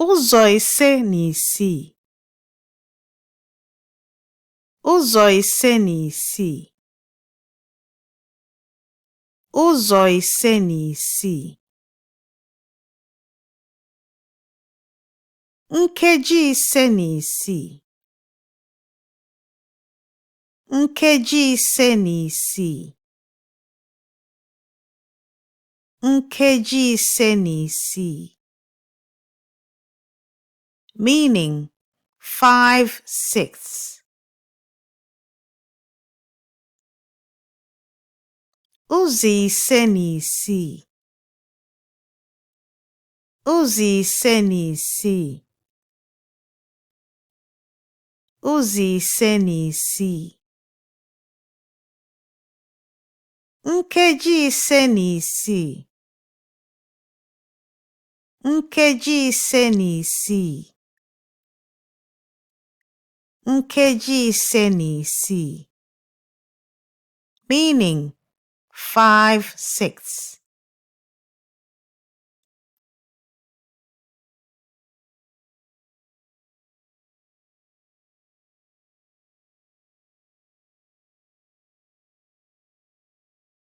Ụzọ ise na isii. Ụzọ ise na isii. Ụzọ ise na isii. Nkeji 56. Nkeji 56. Nkeji 56. Meaning 5/6. Ụzọ ise na isii. Ụzọ ise na isii. Ụzọ ise na isii. Nkeji 56. Nkeji 56. Nkeji 56. Meaning 5/6.